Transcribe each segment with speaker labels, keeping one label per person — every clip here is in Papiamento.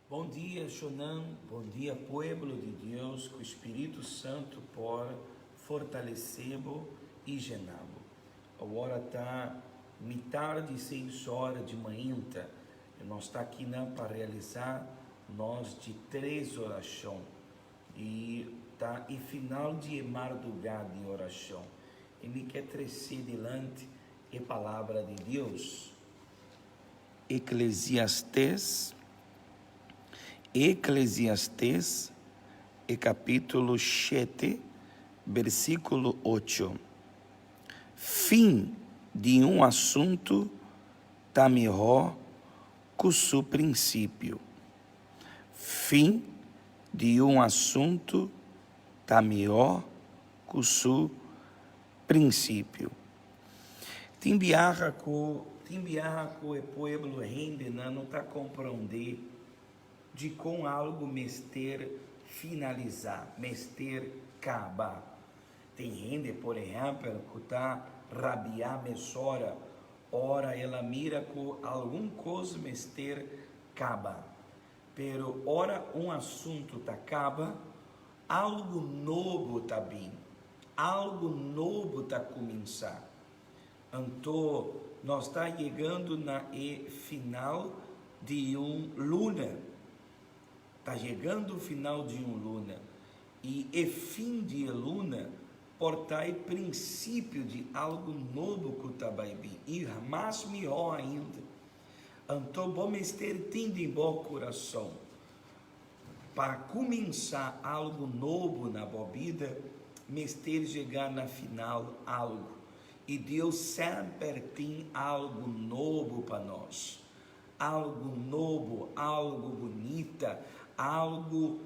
Speaker 1: Bon dia Shonan, bon dia pueblo di Dios ku Spiritu Santu por fortalesé bo i jená bo. Awor a ta mitar di seis ora di mainta i nos ta akinan pa realisá nos di tres orashon i ta e final di e mardugá di orashon i mi ke tresé dilanti e palabra di Dios. Eclesiastés, Eclesiastés, e capítulo 7, versículo 8. Fin di un asuntu ta mihó ku su prinsipio. Fin di un asuntu ta mihó ku su prinsipio. Tin biaha ku tin biaha ku e pueblo hendenan no ta komprondé dikon algu mester finalisá, mester kaba. Tin hende, por ehèmpel, ku ta rabiá mesora ora el a mira ku algun kos mester kaba. Pero ora un asuntu ta kaba, algu nobo ta bin, algu nobo ta kuminsá. Anto nos ta yegando na e final di un luna. Ta yegando final di un luna. I e fin di e luna por ta e prinsipio di algu nobo ku ta bai bin, i mas mihó ainda. Anto bo mester tin den bo kurason pa kuminsá algu nobo na bo bida, mester yega na final algu. I Dios semper tin algu nobo pa nos. Algu nobo, algu bunita, algu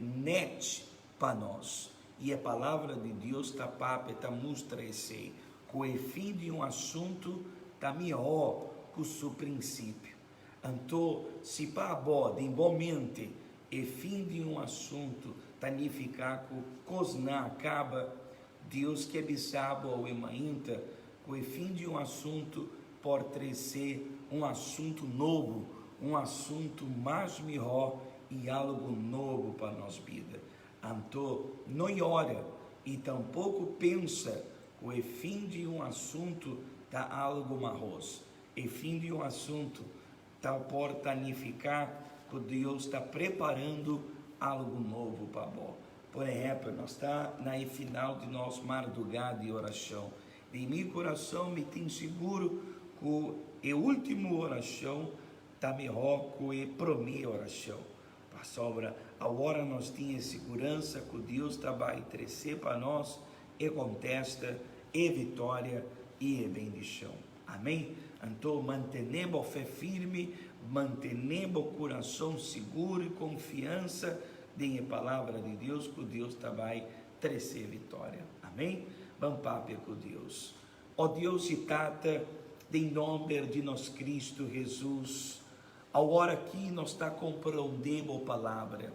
Speaker 1: nèt pa nos. I e Palabra di Dios ta papia, ta mustra esei, ku e fin di un asuntu ta mihó ku su prinsipio. Anto, si pa abo, den bo mente, e fin di un asuntu ta nifiká ku kosnan a kaba, Dios ke bisa bo awe mainta ku e fin di un asuntu por trese un asuntu nobo, un asuntu mas mihó i algu nobo pa nos bida. Anto, no yora i tampoko pensa ku e fin di un asuntu ta algu mahos. E fin di un asuntu ta por ta nifiká ku Dios ta preparando algu nobo pa bo. Por ehèmpel, nos ta na e final di nos mardugá di orashon. Den mi kurason mi tin sigur ku e último orashon ta mihó ku e promé orashon. Pasobra awor nos tin e siguransa ku Dios ta bai trese pa nos e kontesta, e viktoria i e bendishon. Amen. Anto mantené bo fe firme, mantené bo kurason sigur i konfiansa den e Palabra di Dios ku Dios ta bai trese viktoria. Amen. Ban papia ku Dios. O Dios i Tata, den nomber di nos Kristu Hesus, Awor aki nos ta komprondé bo palabra.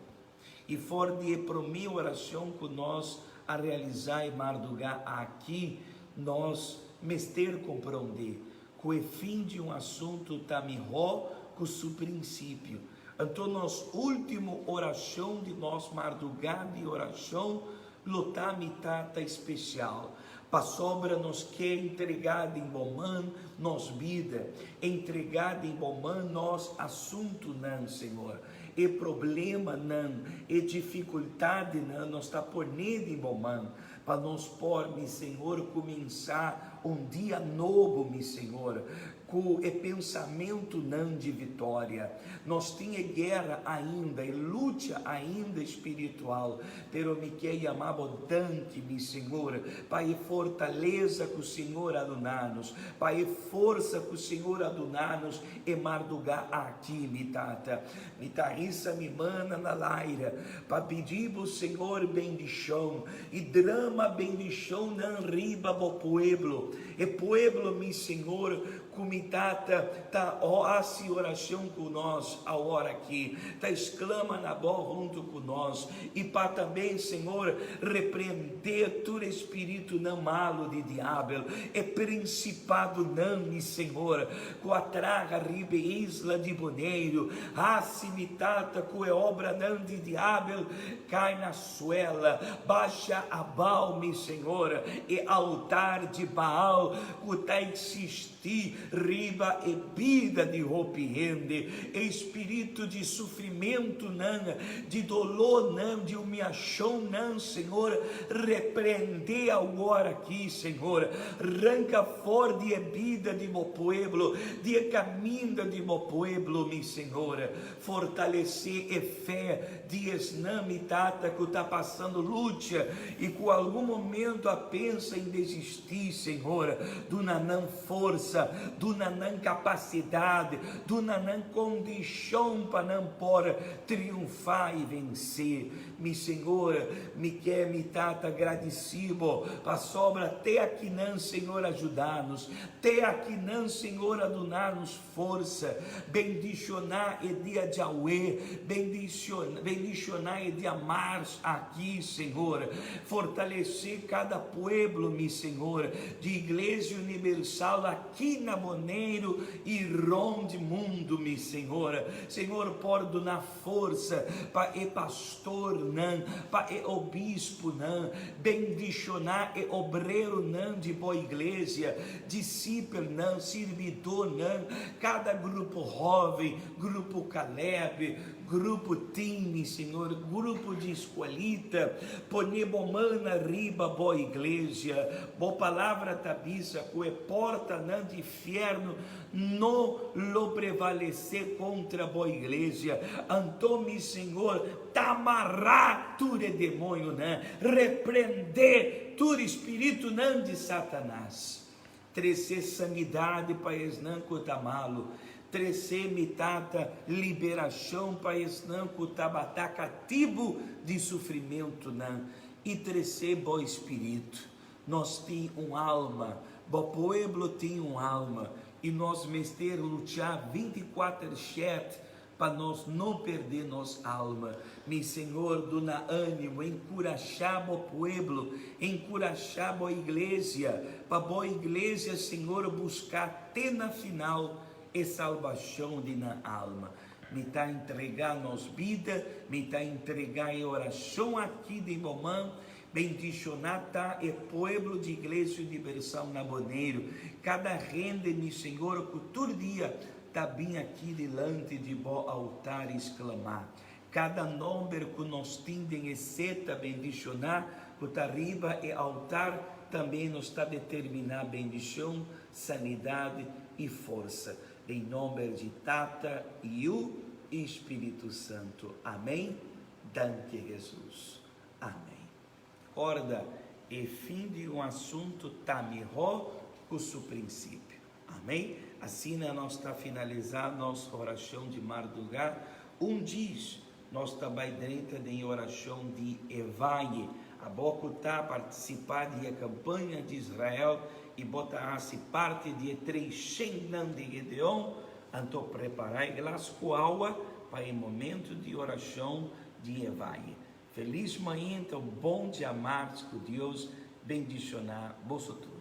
Speaker 1: I for di e promé orashon ku nos a realisá e mardugá aki, nos mester komprondé ku e fin di un asuntu ta mihó ku su prinsipio. Anto nos último orashon di nos mardugá di orashon lo ta mi Tata especial, pasobra nos ke entregá den bo man nos bida, entregá den bo man nos asuntunan, Señor. E problemanan, e dificultadnan nos ta poné den bo man, pa nos por, mi Señor, cuminsá un dia nobo, mi Señor, Ku e pensamentunan di vitória. Nos tin e guera ainda, e lucha ainda spiritual, pero mi ke yama bo danki, mi Señor, pa e fortalesa ku Señor a duna nos, pa e forsa ku Señor a duna nos e mardugá aki, mi Tata. Mi ta hisa mi mana na laira pa pidi bo, Señor, bendishon i drama bendishonnan riba bo pueblo. E pueblo, mi Señor, ku. Ku mi Tata ta hasi orashon ku nos awor aki, ta esklama na Bo huntu ku nos, i pa tambe, Señor, reprendé tur e spiritunan malu di diabel, e prinsipadonan, mi Señor, ku a traha riba e isla di Boneiru. Hasi, mi Tata, ku e obranan di diabel kai na suela, basha abao, mi Señor, e altar di Baal, ku ta eksistí riba e bida di hopi hende, e spiritu di sufrimentunan, di dolónan, di humiashonnan, Señor, reprendé awor aki, Señor, ranka for di e bida di bo pueblo, di e kaminda di bo pueblo, mi Señor, fortalesé e fe di esnan, mi Tata, ku ta pasando lucha i ku algun momento a pensa en desistí. Ti, Señor, duna nan forsa, duna nan capacidad, duna nan condicion pa nan por triunfa y vence. Mi Señor, mi ke, mi Tata, gradici Bo pasobra te akinan, Señor, a juda nos, te akinan, Señor, a duna nos forsa. Bendiciona e dia djawe, bendiciona e dia mars aki, Señor. Fortalece cada pueblo, mi Señor, di Iglesia Universal aki na Boneiru y rond mundo, mi Señor. Señor, por duna forsa pa e pastornan, pa e obisponan, bendiciona e obreronan di bo Iglesia, disipelnan, sirbidónan, kada grupo hóven, grupo Caleb, grupo Tini, Señor, grupo di escuelita, pone bo man ariba bo iglesia. Bo palabra ta bisa ku e portanan di fiernu no lo prevalesé kontra bo iglesia. Anto, mi Señor, ta mará tur e demoñonan, reprendé tur spiritunan di Satanas. Tresé sanidade pa esnan ku ta malu. Tresé, mi Tata, liberashon pa esnan ku tabata katibu di sufrimentunan. I tresé bo Spiritu. Nos tin un alma, bo pueblo tin un alma, i nos mester lucha 24 shèt Pa nos no perdé nos alma. Mi Señor, duna ánimo, enkurashá bo pueblo, enkurashá bo iglesia, pa bo iglesia, Señor, buská te na final e salbashon di nan alma. Mi ta entregá nos bida, mi ta entregá e orashon aki den bo man, bendishoná ta e pueblo di Iglesia Universal na Boneiru, kada hende, mi Señor, ku tur dia Ta bin aki dilanti di bo altar i sklamá. Kada nòmber ku nos tin den e seta bendishoná ku ta riba e altar, tambe nos ta determiná bendishon, sanidat i forsa. Den nòmber di Tata, Yu i Spiritu Santu. Amèn. Danki Hesus. Amèn. Kòrda, e fin di un asuntu ta mihó ku su prinsipio. Amén. Asina nos ta finalisá nos orashon di mardugá. Un djis nos ta bai drenta den e orashon di e vaye. Abo ku ta partisipá di e kampaña di Israel i bo ta hasi parti di e treishennan di Gedeon, anto prepará e glas ku awa pa e momentu di orashon di e vaye. Felis mainta, un bon djamarts ku Dios bendishoná boso tur.